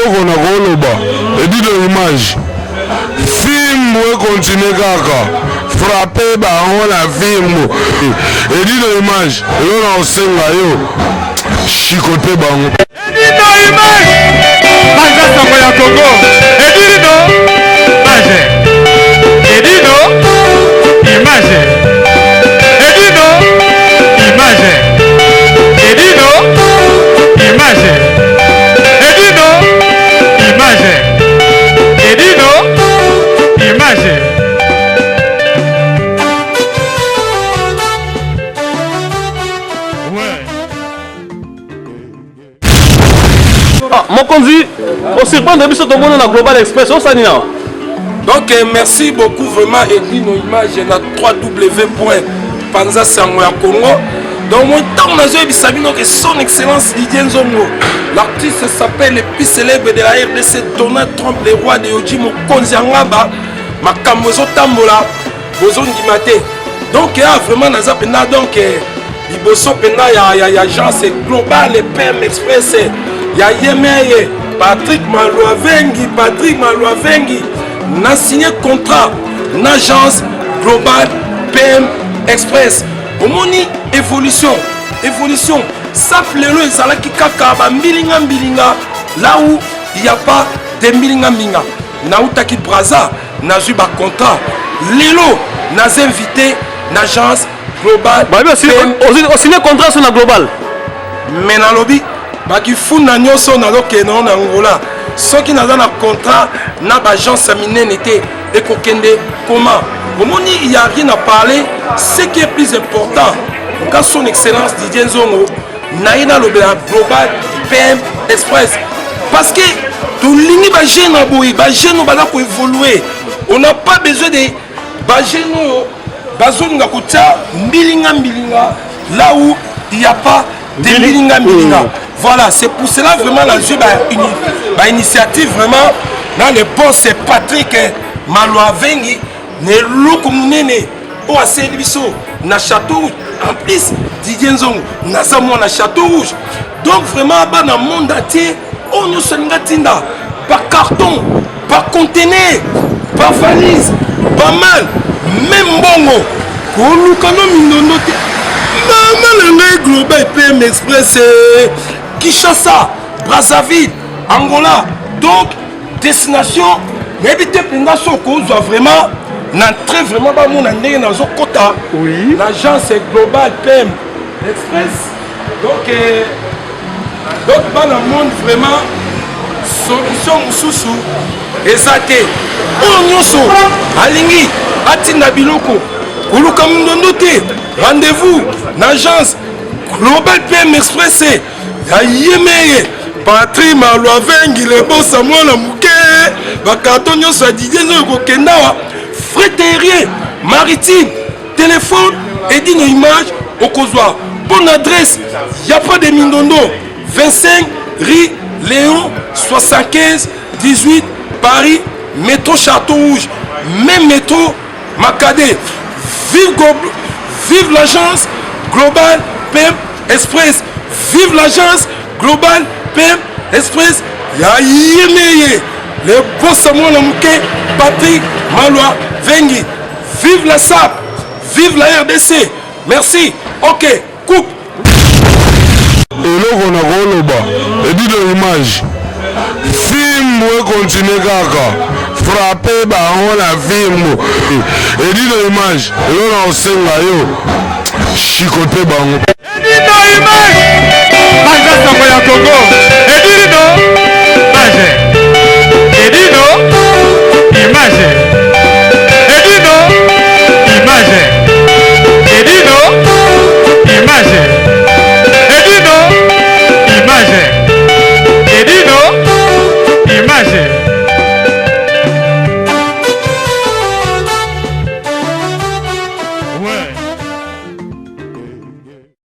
Eloko nakoloba edino image fimbu ekontinue kaka frappe bango na fimbu edino image eloko na kosenga yo chikote bango. Edino image baza sango ya Congo. Edino image. Edino image. Edino image. Edino image. Edino image. Edino image. Ouais. Ah, mokonzi osurprendre biso tomona na Global Express osani na. Donc merci beaucoup vraiment Edino Image na 3W point Panza Sango ya Congo. Donc moi ntango nazoyebisa bino que son excellence Didier Nzongo, l'artiste s'appelle le plus célèbre de la RDC, Donald Trump, le roi de Yoji, mokonzi ya ngaba, makambo ezotambola bozondima te. Donc ya vraiment naza mpenza donc liboso mpenza ya agence globale PM Express ya yemeye Patrick Maluavengi, Patrick Maluavengi na signé contrat na agence globale PM Express. Omoni évolution, évolution saf lelo ezalaki kaka ba mbilinga mbilinga, là où il y a pas de mbilinga mbinga. Nautaki Brazza, nazwi ba contrat lelo naza invité na agence globale. Babi osigné contrat so na global. Mais nalobi bakifunda nyonso nazokende na Angola, soki naza na contrat na baagence ya minene te ekokende comment? Omoni, il y a rien à parler. Ce qui est plus important nga son excellence Didier Nzongo naye nalobela Global PM Express parce que tolingi bajeune ya boye, bajeune oyo baza koévolue. On n'a pas besoin de bajeune oyo bazolinga kotia mbilinga mbilinga là où il n'y a pas de mbilinga mbilinga. Voilà, c'est pour cela vraiment nazwi bainitiative vraiment na le boss Patrick Maluavengi na eloko monene oyo asali biso na Château Rouge. En plus Didier Nzongo naza mwana Château Rouge, donc vraiment bana monde entier oyo nyonso alinga tinda bacarton, bacontener, bavalise, bamal, même mbongo koluka no mindondo te. Mama na ngai Global PM Express, Kinshasa, Brazzaville, Angola, donc destination nayebi te mpenza so okozwa vraiment na très vraiment bamona ndenge nazokɔta na agence Global PM Express. Donc bana monde vraiment solution mosusu eza te. Oyo nyonso alingi atinda biloko koluka mindondo te, rendez-vous na agence Global PM Express ya yemeye Patrik Maluavengi lebosa mwana moke. Bakarton nyonso ya Didier oyo ekokenda awa, fret aérien, maritime, téléphone Edino Image okozwa bonne adresse, ya pas de mindondo, 25 rue Léon 75 18 Paris, métro Château Rouge, même métro Makadé. Vive, vive l'agence Global PM Express, vive l'agence Global PM Express ya yemeye le boss mwana moke Patrick Malwa Vengi. Vive la SAP, vive la RDC. Merci. Ok, coupe. Eloko nakoloba edino image fimbu ekontinue kaka frappe bango na fimbu edino image eloko na kosenga yo chikote bango. Edino image baza sango ya Congo. Edino image. Edino image. Edino image. Edino image. Edino image. Edino image.